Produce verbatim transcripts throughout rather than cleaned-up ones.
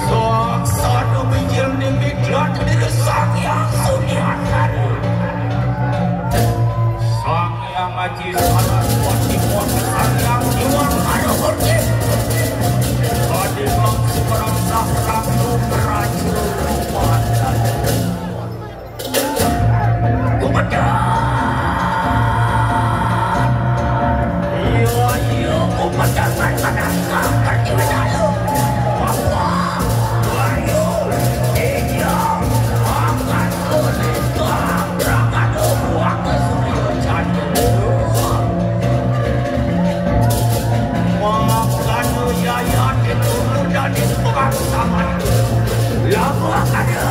Sok sadu bijil nimi gladi diri Sang Hyang Sunyatari. Sang Hyang Aji Salah Kuat Diwa, Sang Hyang Iwan Maruhurti. Tadi langsung merangkap ratu prajurit. Kumedan. Iya, iya, kumedan, kumedan, kumedan, kumedan. Apa? Ayo, iya, akan kulit terang, terang, aduh, buang ke surya jatuh. Makanya yaya diturun dan diserang sama. Lama kada.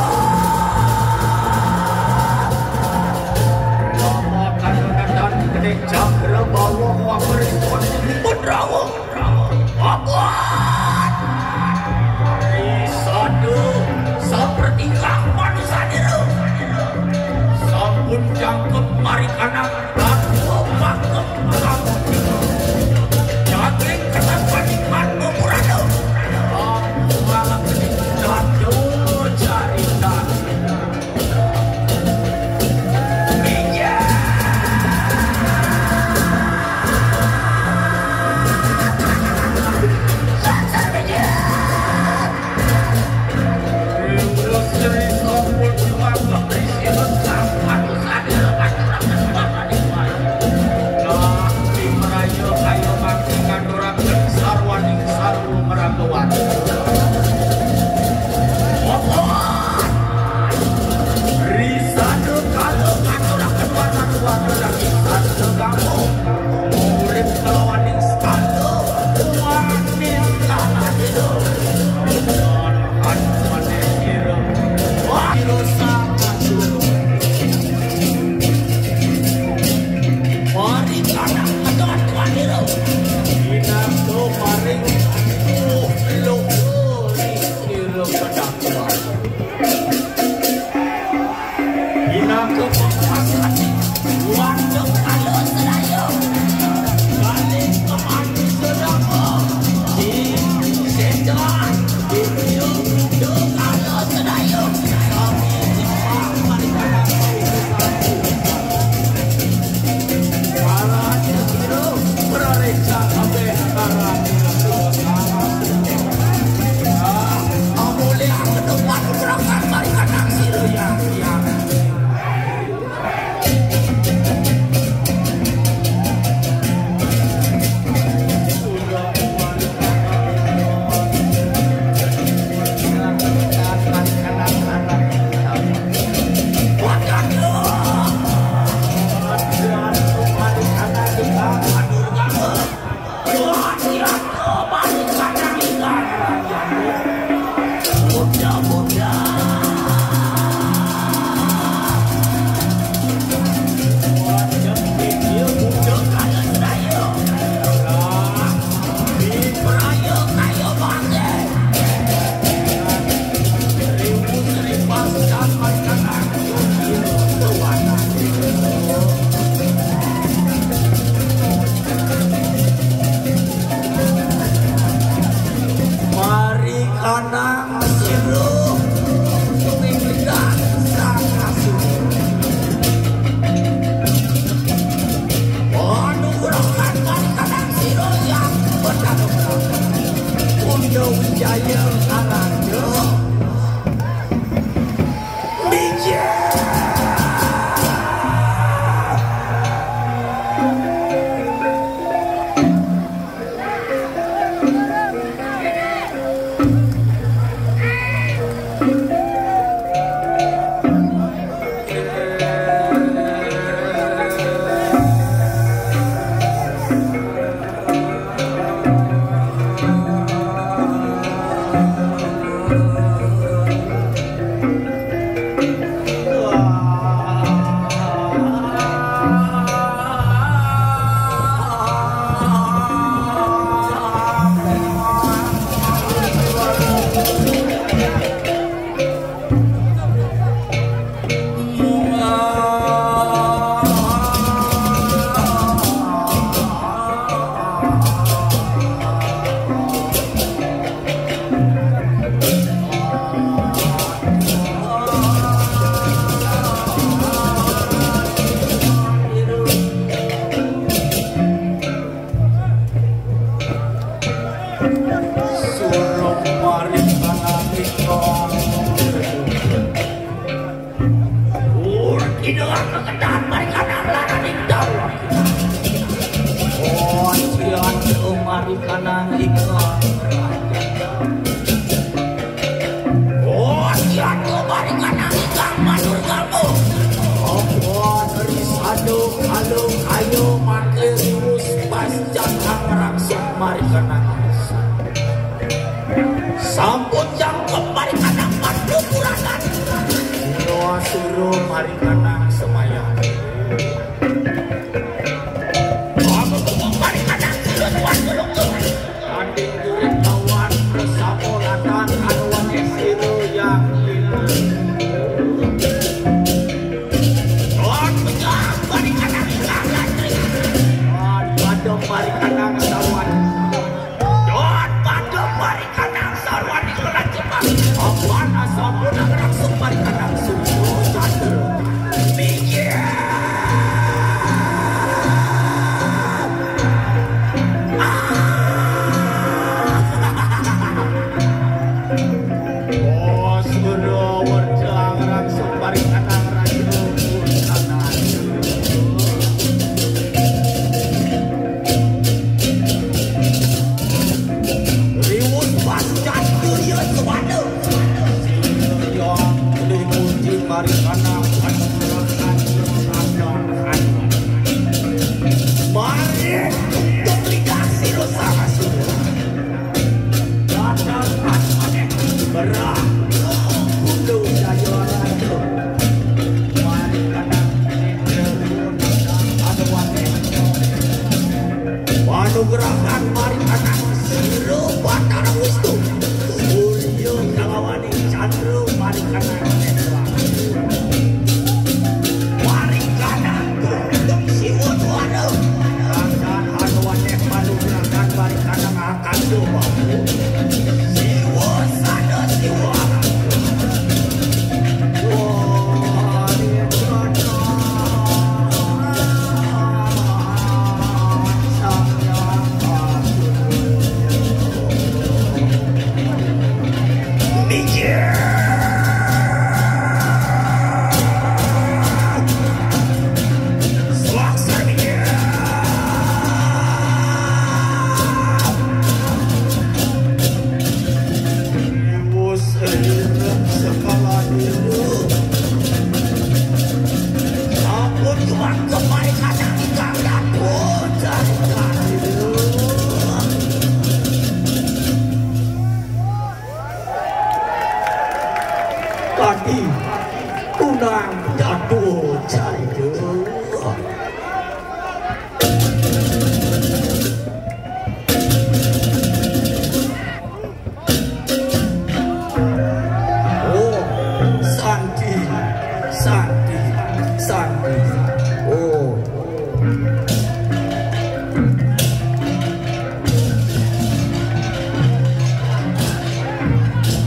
Lama kada datang kena cakra bawa wakil putrawa. Abot. Sadu seperti kah manusia diri. Sampun jangkep mari kanak. Kedahan mari kanang laraning dawa. Oh, sian, oh, mari kanang ikang. Oh, sian, oh, mari kanang ikang manur kamu. Apa risado kalau ayo mangke riwus pas jangkang rangsuk mari kanang. Sampun jangkep mari kanang mandu kuragan. Sira sira mari kanang semaya. Aku tunggu mari kanang sira tuan tulung. Anding durit kawan bersama latan anuan sira yang lima. Tuan pegang mari kanang ilang latri. Tuan padam mari kanang sawan. Don padam mari kanang sarwani kelan Jepang. Apan asal punang rangsuk mari kanang susu jadel. Minggir. Oh, suruh werjang rangsuk mari kanang raja. Riwus pascan kuliah semana. Yang limuti mari kanang panugrahan. Mari tungtung lidah sira sama sira. Datang panugrahan berang. Kudu jaya raja. Mari kanang. Panugrahan mari kanang sira Batara Wistu. Surya kalawaning candra mari kanang netral. Mari kanang gendeng Siwa Dwara. Kanang anu waneh panugrahan mari kanang akasa bahu. Siwa sada siwa. Sampun juang kemari kadang ingkang dapur cerita. Kadi kunang dapur cerita.